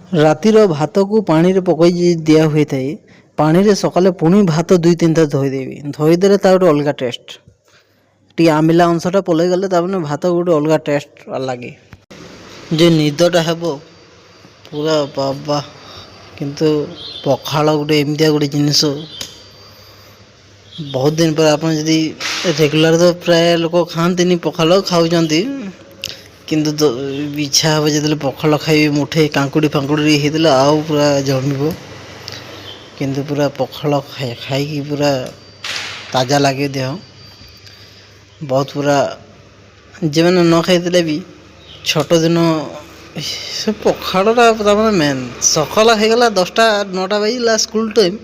ରାତିର ଭାତକୁ ପାଣିରେ ପକାଇ ଦିଆ ହୋଇଥାଏ। ପାଣିରେ ସକାଳେ ପୁଣି ଭାତ ଦୁଇ ତିନିଥର ଧୋଇଦେବି। ଧୋଇଦେଲେ ତା ଗୋଟେ ଅଲଗା ଟେଷ୍ଟ। ଟିକେ ଆମ୍ବିଳା ଅଂଶଟା ପଳାଇଗଲେ ତାମାନେ ଭାତ ଗୋଟେ ଅଲଗା ଟେଷ୍ଟ ଲାଗେ। ଯେ ନିଦଟା ହେବ ପୁରା, ବାବା! କିନ୍ତୁ ପଖାଳ ଗୋଟେ ଏମିତିଆ ଗୋଟେ ଜିନିଷ, ବହୁତ ଦିନ ପରେ ଆପଣ ଯଦି ରେଗୁଲାର ତ ପ୍ରାୟ ଲୋକ ଖାଆନ୍ତିନି ପଖାଳ, ଖାଉଛନ୍ତି। କିନ୍ତୁ ଇଚ୍ଛା ହେବ ଯେତେବେଳେ ପଖାଳ ଖାଇବି, ମୁଠେ କାଙ୍କୁଡ଼ି ଫାଙ୍କୁଡ଼ି ହେଇଥିଲେ ଆଉ ପୁରା ଜମିବ। କିନ୍ତୁ ପୁରା ପଖାଳ ଖାଇକି ପୁରା ତାଜା ଲାଗେ ଦେହ ବହୁତ ପୁରା। ଯେଉଁମାନେ ନ ଖାଇଥିଲେ ବି ଛୋଟ ଦିନ ସେ ପଖାଳଟା ତାମାନେ ମେନ୍। ସକାଳ ହେଇଗଲା, 10ଟା 9ଟା ବାଜିଲା, ସ୍କୁଲ ଟାଇମ୍,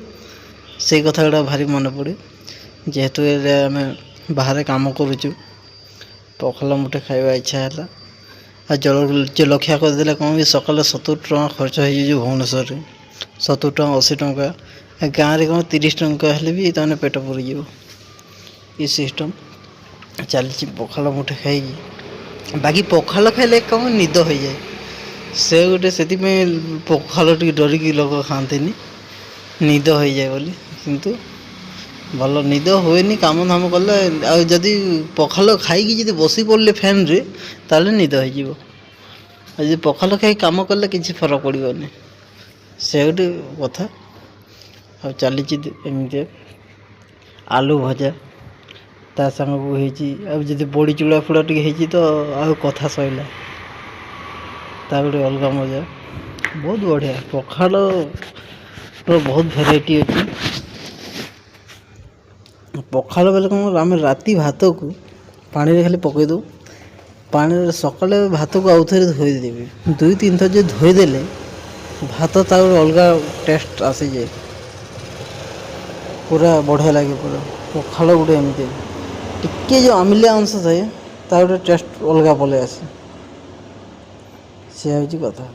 ସେଇ କଥା ଗୁଡ଼ା ଭାରି ମନେ ପଡ଼େ। ଯେହେତୁ ଏବେ ଆମେ ବାହାରେ କାମ କରୁଛୁ, ପଖାଳ ମୁଠେ ଖାଇବା ଇଚ୍ଛା ହେଲା। ଆଉ ଜଳଖିଆ କରିଦେଲେ କ'ଣ କି ସକାଳେ 70 ଟଙ୍କା ଖର୍ଚ୍ଚ ହେଇଯାଉଛି ଭୁବନେଶ୍ୱରରେ, 70 ଟଙ୍କା, 80 ଟଙ୍କା। ଗାଁରେ କ'ଣ 30 ଟଙ୍କା ହେଲେ ବି ତାମାନେ ପେଟ ପୁରିଯିବ। ଏ ସିଷ୍ଟମ୍ ଚାଲିଛି। ପଖାଳ ମୁଠେ ଖାଇକି, ବାକି ପଖାଳ ଖାଇଲେ କ'ଣ ନିଦ ହେଇଯାଏ ସେ ଗୋଟେ, ସେଥିପାଇଁ ପଖାଳ ଟିକେ ଡରିକି ଲୋକ ଖାଆନ୍ତିନି, ନିଦ ହେଇଯାଏ ବୋଲି। କିନ୍ତୁ ଭଲ ନିଦ ହୁଏନି କାମ ଧାମ କଲେ। ଆଉ ଯଦି ପଖାଳ ଖାଇକି ଯଦି ବସି ପଡ଼ିଲେ ଫ୍ୟାନ୍ରେ, ତାହେଲେ ନିଦ ହେଇଯିବ। ଆଉ ଯଦି ପଖାଳ ଖାଇ କାମ କଲେ କିଛି ଫରକ ପଡ଼ିବନି। ସେ ଗୋଟେ କଥା। ଆଉ ଚାଲିଛି ଏମିତି। ଆଲୁ ଭଜା ତା ସାଙ୍ଗକୁ ହେଇଛି, ଆଉ ଯଦି ବଡ଼ି ଚୁଡ଼ା ଫୁଡ଼ା ଟିକେ ହେଇଛି ତ ଆଉ କଥା ସଇଲା। ତା ଗୋଟେ ଅଲଗା ମଜା, ବହୁତ ବଢ଼ିଆ। ପଖାଳର ବହୁତ ଭେରାଇଟି ଅଛି। ପଖାଳ ବେଲେ କ'ଣ, ଆମେ ରାତି ଭାତକୁ ପାଣିରେ ଖାଲି ପକାଇ ଦେଉ ପାଣିରେ। ସକାଳେ ଭାତକୁ ଆଉ ଥରେ ଧୋଇଦେବି। ଦୁଇ ତିନି ଥର ଯଦି ଧୋଇଦେଲେ ଭାତ, ତା ଗୋଟେ ଅଲଗା ଟେଷ୍ଟ ଆସିଯାଏ, ପୁରା ବଢ଼ିଆ ଲାଗେ ପୁରା। ପଖାଳ ଗୋଟେ ଏମିତି ଟିକେ ଯେଉଁ ଆମ୍ବିଳିଆ ଅଂଶ ଥାଏ, ତା ଗୋଟେ ଟେଷ୍ଟ ଅଲଗା ପଳାଇ ଆସେ। ସେ ହେଉଛି କଥା।